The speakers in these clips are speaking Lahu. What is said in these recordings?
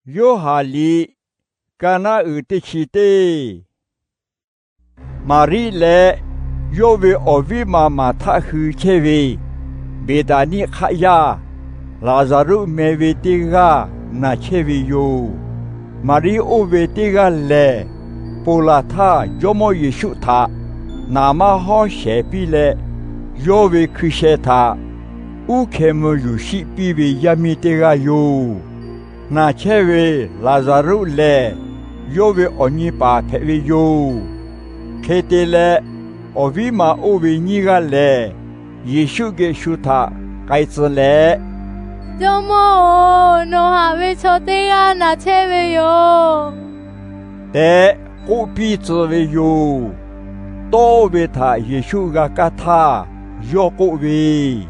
Yoˇhanˬ liꞈ, Kaˍnaˆ uiˍ teˇ chi teˇ. Maˍriˆ leh yawˇ ve awˬ viˉ ma Maˍhtaˆ hui chehˇ ve Beˍtaˍniˆ hk'aˆ yaˇ Laˍzaˍruˆ meh ve teˇ g'aˇ naˬ chehˇ ve yoˬ. Maˍriˆ oˇ ve teˇ g'aˇ lehˬ, ponˬ laˬ htaˇ Jawˇmawˇ Yeˍsuˆ htaꞈ naˍ maˇ hawˉ shehˍ piˇ leh, yawˇ ve hkui sheh htaꞈ uˉ hkeh mvuh yuˬ shiˆ piˇ ve yaˇ miˇ teˇ g'aˇ yoˬ. Naˬ chehˇ ve Laˍzaˍruˆ lehˬ, yawˇ ve awˬ nyi paˍ hpehꞈ ve yoˬ. Hk'e te leh, awˬ viˉ ma oˇ ve nyiˇ g'aˇ lehˬ, Yeˍsuˆ geh shu htaꞈ k'ai tcuh leh, Jawˇmawˇ-oˬ, nawˬ haꞈ ve chaw teˇ g'aˇ naˬ chehˇ ve yoˬ tehꞈ k'oˆ piˇ tcuh ve yoˬ. Tawˇ ve htaꞈ Yeˍsuˆ g'a kaˇ htaˇ, yawˇ k'oˆ ve,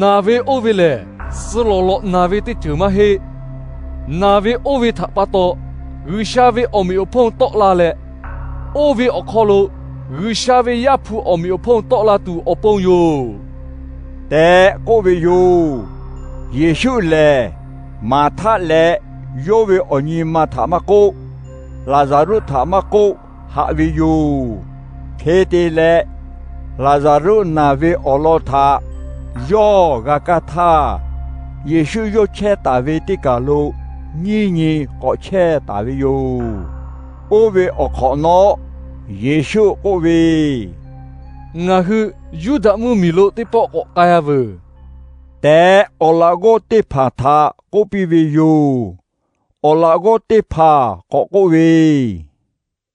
Naˬ ve oˇ ve lehˬ, suh lawꞈ lawꞈ naˬ ve teˇ ceuˬ maˇ heˆ. Naˬ ve oˇ ve htaꞈ pa taw G'uiˬsha ve awˬ meꞈ awˬ hponˇ tawˆ la leh, oˇ ve awˬ hk'aw lo G'uiˬsha ve Yaˇ hpu awˬ meꞈ awˬ hponˇ tawˆ la tuˬ awˬ pon yoˬ tehꞈ k'oˆ ve yoˬ. Yeˍsuˆ lehˬ, Maˍhtaˆ leh yawˇ ve awˬ nyi ma htaꞈ maˇ k'oˆ, Laˍzaˍruˆ htaꞈ maˇ k'oˆ, haꞈ ve yoˬ. Hk'e te leh, Laˍzaˍruˆ naˬ ve awˬ lawn htaꞈ yawˇ g'a kaˇ htaˇ, Yeˍsuˆ yawˇ chehˇ taˍ ve teˇ kaˬ lo nyiˇ nyi k'awꞈ chehˇ taˍ ve yoˬ. Oˇ ve awˬ hk'awꞈ nawˉ, Yeˍsuˆ k'oˆ ve, Ngaˬ hui Yuˇdaꞈ mvuhˇmiˬ lo teˇ pawˆ k'awꞈ k'ai-a veuˬ tehꞈ, awˬ laꞈ g'awˇ teˇ hpaˍ htaꞈ k'oˆ piˇ ve yoˬ. Awˬ laꞈ g'awˇ teˇ hpaˍ k'awꞈ k'oˆ ve,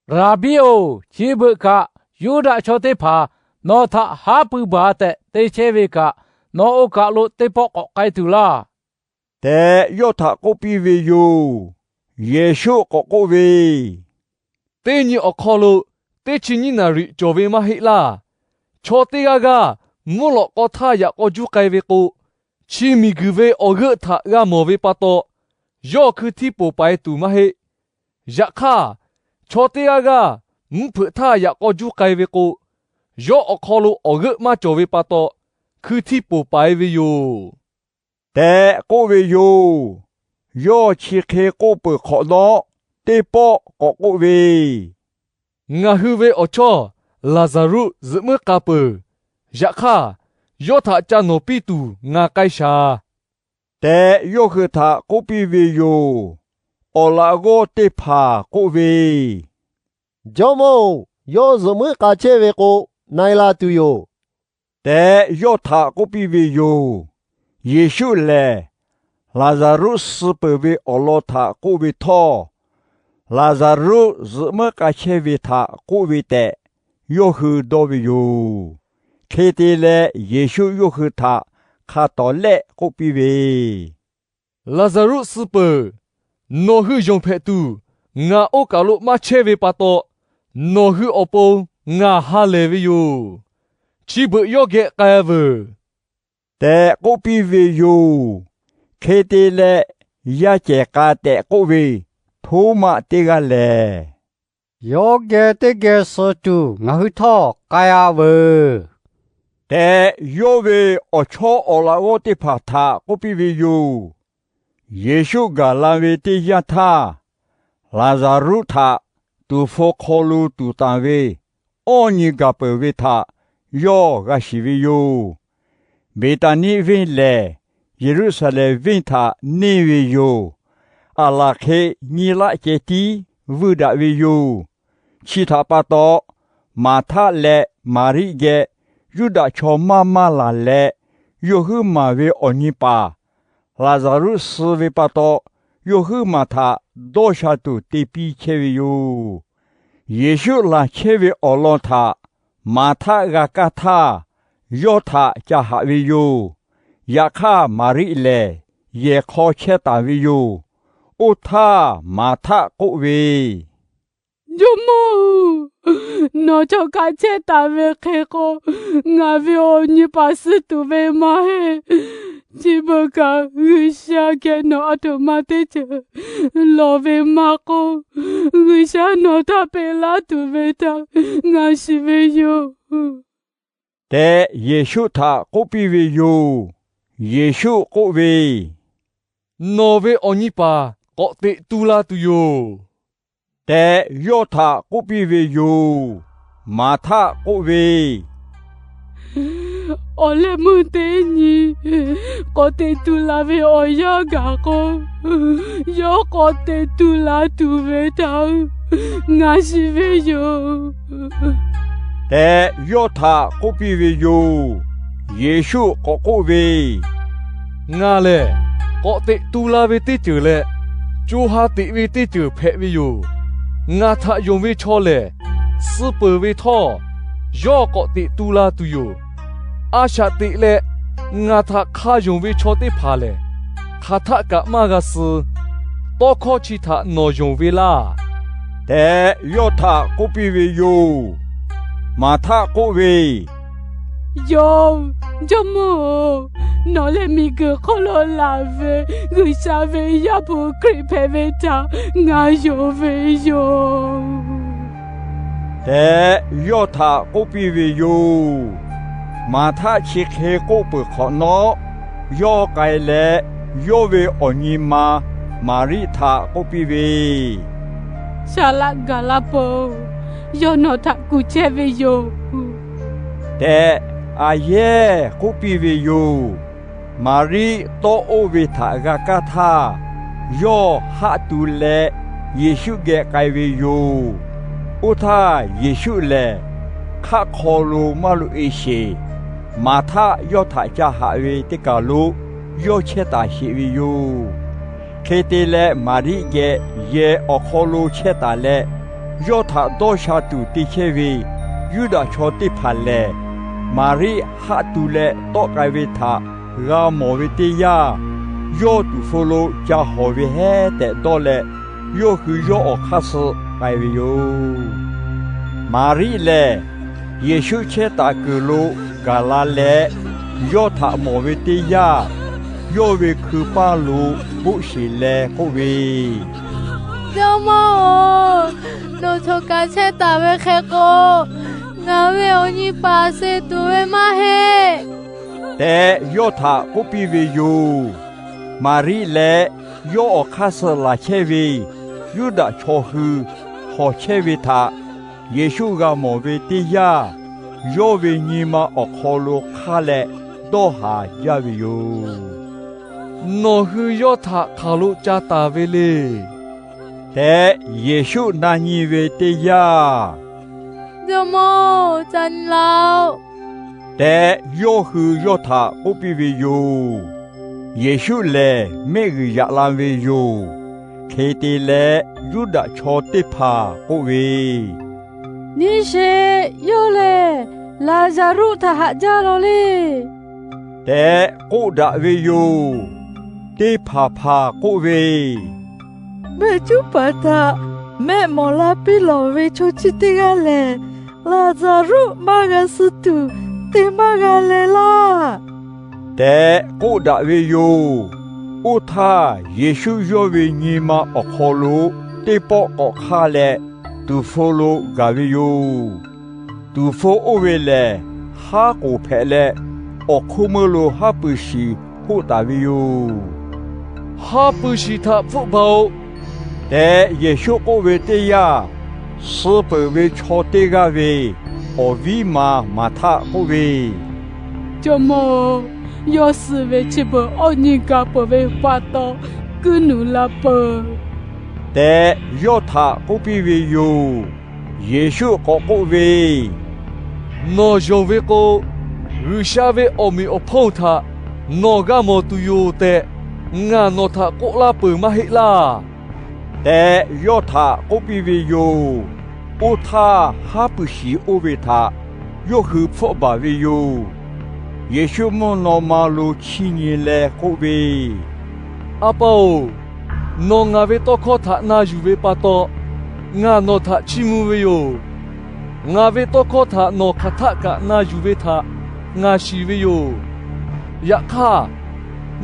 Raˍbiˆ-oˬ, chi beuꞈ kaꞈ Yuˇdaꞈ chaw teˇ hpaˍ nawˬ htaꞈ haˉ pui baˬ tehꞈ te chehˇ ve kaꞈ, nawˬ oˇ kaˬ lo teˇ pawˆ k'awꞈ k'ai tuˬ laˇ tehꞈ, yawˇ htaꞈ k'oˆ piˇ ve yoˬ. Yeˍsuˆ k'awꞈ k'oˆ ve, Teˇ nyi awˬ hk'aw lo teˇ chi nyiˇ naˍriˍ cawˬ ve maˇ heˆ laˇ. Chaw teˇ g'aˇ g'aˇ mvuhˇ lawꞈ k'aw htaˇ yaꞈ k'aw juˇ k'ai ve k'o, chi miˬguiˬ ve awˬ g'euˆ htaꞈ g'a mawˬ ve pa taw, yawˇ hkui htiˇ poˬ paiˍ tuˬ maˇ heˆ. Yaꞈ hk'aˇ, chaw teˇ g'aˇ g'aˇ mvuhˇ hpeuꞈ htaˇ yaꞈ k'aw juˇ k'ai ve k'o, yawˇ awˬ hk'aw lo awˬ g'euˆ maˇ cawˬ ve pa taw, hkui htiˇ poˬ paiˍ ve yoˬ tehꞈ k'oˆ ve yoˬ. Yawˇ chi hk'e k'oˆ peuˬ hk'awꞈ nawˉ, teˇ pawˆ k'awꞈ k'oˆ ve, Ngaˬ hui ve awˬ chawˇ Laˍzaˍruˆ zuhꞈ muiˉ k'a peuˬ. Yaꞈ hk'aˇ, yawˇ htaꞈ ca nawˬ piˇ tuˬ ngaˬ k'ai shaˍ tehꞈ, yawˇ hui htaꞈ k'oˆ piˇ ve yoˬ. Awˬ laꞈ g'awˇ teˇ hpaˍ k'oˆ ve, Jawˇmawˇ-oˬ, yawˇ zuhꞈ muiˉ k'a chehˇ ve k'o, na e la tuˬ yoˬ tehꞈ yawˇ htaꞈ k'oˆ piˇ ve yoˬ. Yeˍsuˆ lehˬ, Laˍzaˍruˆ suh peuˬ ve awˬ lawn htaꞈ k'oˆ ve htawˇ, Laˍzaˍruˆ zuhꞈ muiˉ k'a chehˇ ve htaꞈ k'oˆ ve tehꞈ yawˇ hui dawˇ ve yoˬ. Hk'e te leh, Yeˍsuˆ yawˇ hui htaꞈ hk'a tawˍ lehˆ k'oˆ piˇ ve, Laˍzaˍruˆ suh peuˬ. Nawˬ hui yonˍ hpehꞈ tuˬ, ngaˬ oˇ kaˬ lo maˇ chehˇ ve pa taw, nawˬ hui awˬ pon ngaˬ ha lehˬ ve yoˬ. Chi beuꞈ yawˇ geh k'ai veuˬ tehꈈ k'oˆ piˇ ve yoˬ. Hk'e te leh, yaˇ cehˬ k'a tehꞈ k'oˆ ve Htoˉmaꞈ teˇ g'aˇ lehˬ, Yawˇ geh teˇ geh suh tuˬ ngaˬ hui htawˇ k'ai-a veuˬ tehꞈ, yawˇ ve awˬ chawˇ awˬ laꞈ g'awˇ teˇ hpaˍ htaꞈ k'oˆ piˇ ve yoˬ. Yeˍsuˆ gaˬ la ve teˇ yanˇ htaˇ, Laˍzaˍruˆ htaꞈ tuˍ hpfuh hk'aw lo tuˍ tanˍ ve awˇ nyi gaˬ peuˬ ve htaꞈ yawˇ g'a shiˍ ve yoˬ. Beˍtaˍniˆ venˇ lehˬ, Yeˍruˆsaˍlehnˍ venˇ htaꞈ neˇ ve yoˬ. Aˬ laˬ hk'e nyiˇ laˆ ceh tiˉ vuiˇ daꞈ ve yoˬ. Chi htaꞈ pa taw, Maˍhtaˆ leh Maˍriˆ geh Yuˇdaꞈ chaw maˇ maˇ laˬ leh, yawˇ huiˉ maˬ ve awˬ nyi paˍ Laˍzaˍruˆ suh ve pa taw, yawˇ huiˉ maˬ htaꞈ dawˇ sha tuˬ te piˇ chehˇ ve yoˬ. Yeˍsuˆ laˬ chehˇ ve awˬ lawn htaꞈ Maˍhtaˆ g'a kaˇ htaˇ, yawˇ htaꞈ ca haꞈ ve yoˬ. Yaꞈ hk'aˇ, Maˍriˆ lehˬ yehˬ hk'aw chehˇ taˍ ve yoˬ. Oˇ htaˇ Maˍhtaˆ k'oˆ ve, Jawˇmawˇ-oˬ, nawˬ chaw kaꞈ chehˇ taˍ ve hk'e k'o, ngaˬ ve awˬ nyi paˍ suh tuˬ ve maˇ heˆ. Chi beuꞈ kaꞈ, G'uiˬsha geh nawˬ aˬ htoꞈ ma teˇ ceuˬ lawˬ ve maˇ k'oˆ, G'uiˬsha nawˬ htaꞈ peꞈ laˇ tuˬ ve htaꞈ ngaˬ shiˍ ve yoˬ tehꞈ, Yeˍsuˆ htaꞈ k'oˆ piˇ ve yoˬ. Yeˍsuˆ k'oˆ ve, Nawˬ ve awˬ nyi paˍ k'awꞈ teꞈ tu la tuˬ yoˬ tehꞈ yawˇ htaꞈ k'oˆ piˇ ve yoˬ. Maˍhtaˆ k'oˆ ve, Awˬ leh meuˇ teˇ nyi k'awꞈ teꞈ tu la ve awˬ yanˇ gaˬ k'o, yawˇ k'awꞈ teꞈ tu la tuˬ ve htaꞈ ngaˬ shiˍ ve yoˬ tehꞈ yawˇ htaꞈ k'oˆ piˇ ve yoˬ. Yeˍsuˆ k'awꞈ k'oˆ ve, Ngaˬ lehˬ k'awꞈ teꞈ tu la ve teˇ ceuˬ leh co ha teꞈ ve teˇ ceuˬ hpehꞈ ve yoˬ. Ngaˬ htaꞈ yonˍ ve chaw lehˬ, suh peuˬ ve htawˇ yawˇ k'awꞈ teꞈ tu la tuˬ yoˬ. A shaꞈ teꞈ leh ngaˬ htaꞈ hk'a yonˍ ve chaw teˇ hpaˍ lehˬ, hk'aˬ htaˆ kaꞈ maˇ g'a suh. Tawˇ hkawˇ chi htaꞈ nawˬ yonˍ ve laˇ tehꞈ yawˇ htaꞈ k'oˆ piˇ ve yoˬ. Maˍhtaˆ k'oˆ ve, Yawˇ, Jawˇmawˇ-oˬ, nawˬ leh miˬguiˬ hk'oˆ lo laˬ ve G'uiˬsha ve Yaˇ hpu Hkriꞈ hpehꞈ ve htaꞈ ngaˬ yonˍ ve yoˬ tehꞈ yawˇ htaꞈ k'oˆ piˇ ve yoˬ. Maˍhtaˆ chi hk'e k'oˆ peuˬ hk'awꞈ nawˉ, yawˇ k'ai leh yawˇ ve awˬ nyi ma Maˍriˆ htaꞈ k'oˆ piˇ ve, Saˍ laꞈ gaˬ la peuˬ. Yawˇ nawˬ htaꞈ kuˬ chehˇ ve yoˬ tehꞈ a yehˇ k'oˆ piˇ ve yoˬ. Maˍriˆ tawˇ oˇ ve htaꞈ g'a kaˇ htaˇ, yawˇ haˆ tu leh Yeˍsuˆ geh k'ai ve yoˬ. Oˇ htaˇ Yeˍsuˆ lehˬ hk'aˆ hk'aw lo maˇ loꞈ-e sheˍ. Maˍhtaˆ yawˇ htaꞈ ca haꞈ ve teˇ kaˬ lo yawˇ chehˇ taˍ sheˍ ve yoˬ. Hk'e te leh Maˍriˆ geh yehˬ awˬ hk'aw lo chehˇ taˍ leh, yawˇ htaꞈ dawˇ sha tuˬ te chehˇ ve Yuˇdaꞈ chaw teˇ hpaˍ lehˬ, Maˍriˆ haˆ tu leh tawˆ k'ai ve htaꞈ g'a mawˬ ve teˇ yanˇ, yawˇ tuˍ hpfuh lo ca hawˬ ve heˉ tehꞈ dawˇ leh, yawˇ hui yawˇ awˬ hk'aˇ suh k'ai ve yoˬ. Maˍriˆ lehˬ, Yeˍsuˆ chehˇ taˍ kuiˬ lo gaˬ la leh, yawˇ htaꞈ mawˬ ve teˇ yanˇ, yawˇ ve hkui paˇ lo boˆ sheˬ leh k'oˆ ve, Jawˇmawˇ-oˬ, nawˬ choˬ kaꞈ chehˇ taˍ ve hk'e k'o, ngaˬ ve awˬ nyi paˍ suh tuˬ ve maˇ heˆ tehꞈ yawˇ htaꞈ k'oˆ piˇ ve yoˬ. Maˍriˆ leh yawˇ awˬ hk'aˇ suh laˬ chehˇ ve Yuˇdaꞈ chaw hui hawˬ chehˇ ve htaꞈ Yeˍsuˆ g'a mawˬ ve teˇ yanˇ, yawˇ ve nyi ma awˬ hk'aw lo hk'aˇ leh dawˇ haˍ jaˇ ve yoˬ. Nawˬ hui yawˇ htaꞈ hk'aˬ lo ca taˍ ve le tehꞈ Yeˍsuˆ na nyi ve teˇ yanˇ, Jawˇmawˇ-oˬ, ca nyi laˇ-oˆ tehꞈ yawˇ hui yawˇ htaꞈ k'oˆ piˇ ve yoˬ. Yeˍsuˆ lehˬ mehˆ g'uiˬ yaꞈ la ve yoˬ. Hk'e te leh Yuˇdaꞈ chaw teˇ hpaˍ k'oˆ ve, Nyi sheˍ, yawˇ lehˬ Laˍzaˍruˆ htaꞈ haꞈ jaˇ law le tehꞈ k'oˆ daꞈ ve yoˬ. Teˇ hpaˍ hpaˍ k'oˆ ve, Mehˆ cuˉ paˍ htaꞈ mehˆ mawˬ la piˇ lawˬ ve chaw chi teˇ g'aˇ lehˬ, Laˍzaˍruˆ maˇ g'a suh tuˬ te maˇ g'a leh laˇ tehꞈ k'oˆ daꞈ ve yoˬ. Oˇ htaˇ Yeˍsuˆ yawˇ ve nyi ma awˬ hk'aw lo teˇ pawˆ k'awꞈ hk'aˇ leh, tuˍ hpfuh lo gaˬ ve yoˬ. Tuˍ hpfuh oˇ ve lehˬ, haˉ k'oˍ hpehꞈ leh, awˬ hk'oˆ meuˇ lo haˉ pui shiˍ hoˆ taˍ ve yoˬ. Haˉ pui shiˍ htaꞈ hpfuhˆ baˬ-oꞈ tehꞈ Yeˍsuˆ k'oˆ ve teˇ yanˇ, suh peuˬ ve chaw teˇ g'aˇ ve awˬ viˉ ma Maˍhtaˆ k'oˆ ve, Jawˇmawˇ-oˬ, yawˇ suh ve chi beuꞈ awˇ nyi ga peuˬ ve pa taw, kuiˇ nuˬ la peuˬ tehꞈ yawˇ htaꞈ k'oˆ piˇ ve yoˬ. Yeˍsuˆ k'awꞈ k'oˆ ve, Nawˬ yonˍ ve k'o, G'uiˬsha ve awˬ meꞈ awˬ hponˇ htaꞈ nawˬ g'a mawˬ tuˬ yoˬ tehꞈ, ngaˬ nawˬ htaꞈ k'oˆ laˇ peuˬ maˇ heˆ laˇ tehꞈ yawˇ htaꞈ k'oˆ piˇ ve yoˬ. Oˇ htaˇ haˉ pui shiˍ oˇ ve htaꞈ yawˇ hui hpfuhˆ baˬ ve yoˬ. Yeˍsuˆ mvuhˇ naw ma lo chiˇ nyi leh k'oˆ ve, A pa-oˬ, nawˬ ngaˬ ve tawˇ hkawˇ htaꞈ na yuˬ ve pa taw, ngaˬ nawˬ htaꞈ chiˇ mvuh ve yoˬ. Ngaˬ ve tawˇ hkawˇ htaꞈ nawˬ hk'aˬ htaˆ kaꞈ na yuˬ ve htaꞈ ngaˬ shiˍ ve yoˬ. Yaꞈ hk'aˇ,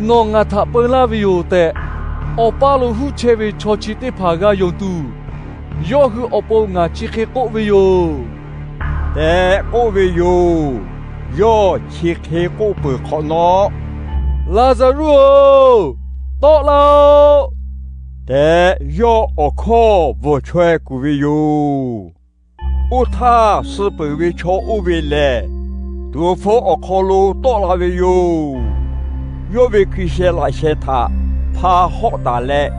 nawˬ ngaˬ htaꞈ peu laˇ ve yoˬ tehꞈ, awˬ paˇ lo huˉ chehˇ ve chaw chi teˇ hpaˍ g'a yonˍ tuˬ, yawˇ hui awˬ pon ngaˬ chi hk'e k'oˆ ve yoˬ tehꞈ k'oˆ ve yoˬ. Yawˇ chi hk'e k'oˆ peuˬ hk'awꞈ nawˉ, Laˍzaˍruˆ-oˬ, tawˆ laˇ-oˆ tehꞈ yawˇ awˬ hkawˇ bvuhˬ chaweh kuˬ ve yoˬ. Oˇ htaˇ, suh peuˬ ve chaw oˇ ve lehˬ, tuˍ awˬ hpfuh awˬ hk'aw lo tawˆ la ve yoˬ. Yawˇ ve hkui sheh laꞈ sheh htaꞈ hpa hawˆ taˍ leh,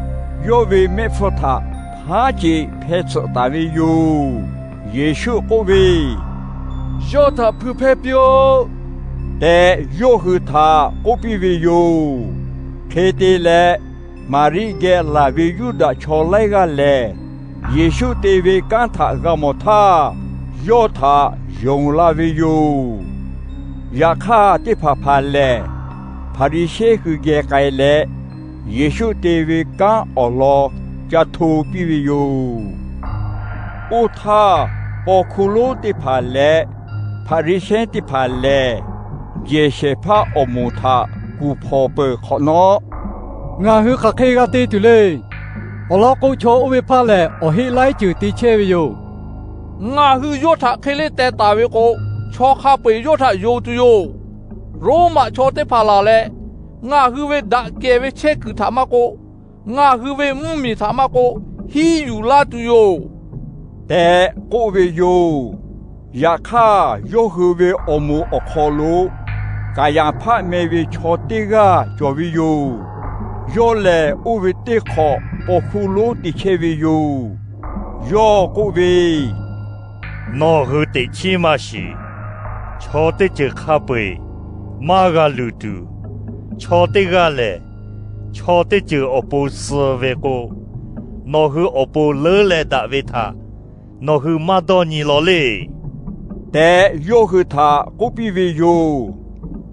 yawˇ ve mehˆ hpfuhˇ htaꞈ haˉ ceꞈ hpeh tsuhꞈ taˍ ve yoˬ. Yeˍsuˆ k'oˆ ve, Yawˇ htaꞈ hpui hpehˇ piˇ-oˆ, tehꞈ yawˇ hui htaꞈ k'oˆ piˇ ve yoˬ. Hk'e te leh, Maˍriˆ geh laˬ ve Yuˇdaꞈ chaw laiˉ g'aˇ lehˬ, Yeˍsuˆ te ve kanˉ htaꞈ g'a mawˬ htaˇ, yawˇ htaꞈ yonˍ la ve yoˬ. Yaꞈ hk'aˇ, teˇ hpaˍ hpaˍ lehˬ Hpaˍriˍsehˇ hui geh k'ai leh, Yeˍsuˆ te ve kanˉ awˬ lawn ca hto piˇ ve yoˬ. Oˇ htaˇ, paw hkuˇ lonˉ teˇ hpaˍ leh Hpaˍriˍsehˇ teˇ hpaˍ lehˬ, jehˬ shehˍ hpaˇ awˬ moˍ htaꞈ kuˬ hpawnˬ peuˬ hk'awꞈ nawˉ, Ngaˬ hui hk'aˬ hk'e g'a te tuˬ le. Awˬ lawn k'o, chaw oˇ ve hpaˇ lehˬ, awˬ heˆ laiˉ ceuˬ te chehˇ ve yoˬ. Ngaˬ hui yawˇ htaꞈ hk'e le teh taˍ ve k'o, chaw hk'a peu-eˬ yawˇ htaꞈ yonˍ tuˬ yoˬ. Roˉmaꞈ chaw teˇ hpaˍ laˬ leh, ngaˬ hui ve daꞈ kehˬ ve chehˇ kuiˬ htaꞈ maˇ k'oˆ, ngaˬ hui ve mvuhˇmiˬ htaꞈ maˇ k'oˆ, hiˉ yuˬ laˇ tuˬ yoˬ, tehꞈ k'oˆ ve yoˬ. Yaꞈ hk'aˇ, yawˇ hui ve awˬ moˍ awˬ hk'aw lo Kaˍyaˍhpaˆ meh ve chaw teˇ g'aˇ cawˬ ve yoˬ. Yawˇ lehˬ, oˇ ve teˇ hk'awꞈ paw hkuˇ lonˉ te chehˇ ve yoˬ. Yawˇ k'oˆ ve, Nawˬ hui teꞈ chiˉ maˇ shiˍ. Chaw teˇ ceuˬ hk'a peu-eˬ maˇ g'a luˬ tuˬ, chaw teˇ g'aˇ lehˬ, chaw teˇ ceuˬ awˬ pon suh ve k'o, nawˬ hui awˬ pon leuˉ leh daꞈ ve htaꞈ nawˬ hui maˇ dawˇ nyi law le, tehꞈ yawˇ hui htaꞈ k'oˆ piˇ ve yoˬ.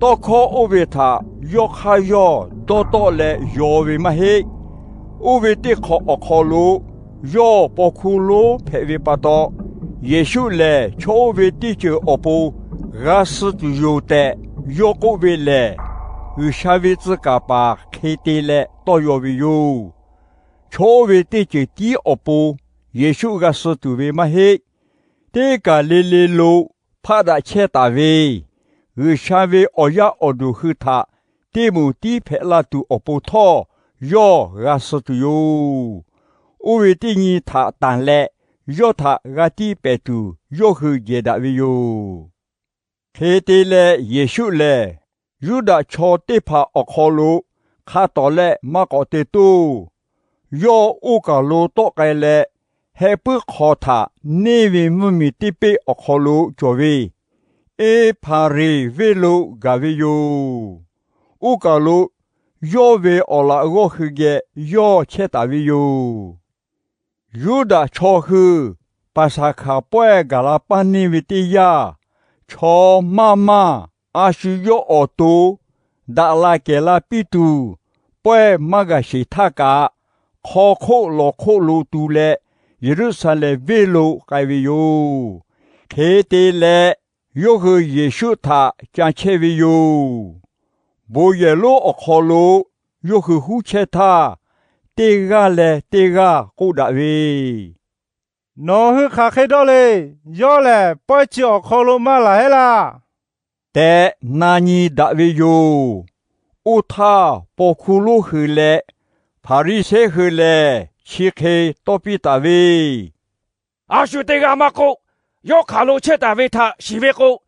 Tawˇ hkawˇ oˇ ve htaꞈ yawˇ hk'aˇ yawˇ dawˇ tawˆ leh yaw ve maˇ heˆ. Oˇ ve teˇ hk'awꞈ awˬ hk'aw lo yawˇ paw hkuˇ lonˉ hpehꞈ ve pa taw, Yeˍsuˆ lehˬ chaw oˇ ve teˇ ceuˬ awˬ pon g'a suh tuˬ yoˬ tehꞈ yawˇ k'oˆ ve lehˬ, G'uiˬsha ve tcuh kaˍ paˍ hk'e te leh tawˇ yaw ve yoˬ. Chaw oˇ ve teˇ ceuˬ tiˉ awˬ pon Yeˍsuˆ g'a suh tuˬ ve maˇ heˆ. Teˇ kaˬ le le lo hpaˆ daꞈ chehˇ taˍ ve G'uiˬsha ve awˬ yaˇ awˬ duˬ hui htaꞈ teˇ moˍ tiˉ hpehꞈ la tuˬ awˬ pon htawˇ yawˇ g'a suh tuˬ yoˬ. Oˇ ve teˇ nyi htaꞈ tanˬ leh, yawˇ htaꞈ g'a tiˇ pehˍ tuˬ yawˇ hui jehˬ daꞈ ve yoˬ. Hk'e te leh, Yeˍsuˆ lehˬ Yuˇdaꞈ chaw teˇ hpaˍ awˬ hk'aw lo hk'a tawˍ leh maˇ k'awꞈ te toˇ. Yawˇ oˇ kaˬ lo tawˆ k'ai leh, heh puiˉ hk'aw htaꞈ neˇ ve mvuhˇmiˬ teˇ peˆ awˬ hk'aw lo cawˬ ve Eˇhpaˍrenˍ venˇ lo gaˬ ve yoˬ. Oˇ kaˬ lo yawˇ ve awˬ laꞈ g'awˇ hui geh yawˇ chehˇ taˍ ve yoˬ. Yuˇdaꞈ chaw hui Paˍsaˍhkaˍ pawehˇ gaˬ la paˇ neˇ ve teˇ yanˇ, chaw maˇ maˇ a shu yawˇ awˬ to daꞈ la kehˬ la piˇ tuˬ, pawehˇ maˇ gaˬ sheˍ htaˇ kaꞈ, hk'aw hk'oˆ lawˬ hk'oˆ lo tu leh Yeˍruˆsaˍlehnˍ venˇ lo k'ai ve yoˬ. Hk'e te leh, yawˇ hui Yeˍsuˆ htaꞈ ca chehˇ ve yoˬ. Bon yehˬ lonˉ awˬ hk'aw lo yawˇ hui huˉ chehˇ htaˇ, teˇ g'aˇ leh teˇ g'aˇ k'oˆ daꞈ ve, Nawˬ hui hk'aˬ hk'e dawˇ le. Yawˇ lehˬ pawehˇ chi awˬ hk'aw lo maˇ laˬ hehˉ laˇ, tehꞈ na nyi daꞈ ve yoˬ. Oˇ htaˇ, paw hkuˇ lonˉ hui leh Hpaˍriˍsehˇ hui lehˬ chi hk'e tawˇ piˇ taˍ ve, A shu teˇ g'aˇ maˇ k'oˆ, yawˇ hk'aˬ lo chehˇ taˍ ve htaꞈ shiˍ ve k'o,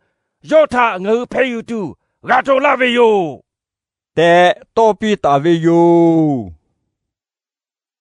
yawˇ htaꞈ ngaˬ hui hpeh yuˬ tuˬ g'a to laˇ ve yoˬ, tehꞈ tawˇ piˇ taˍ ve yoˬ.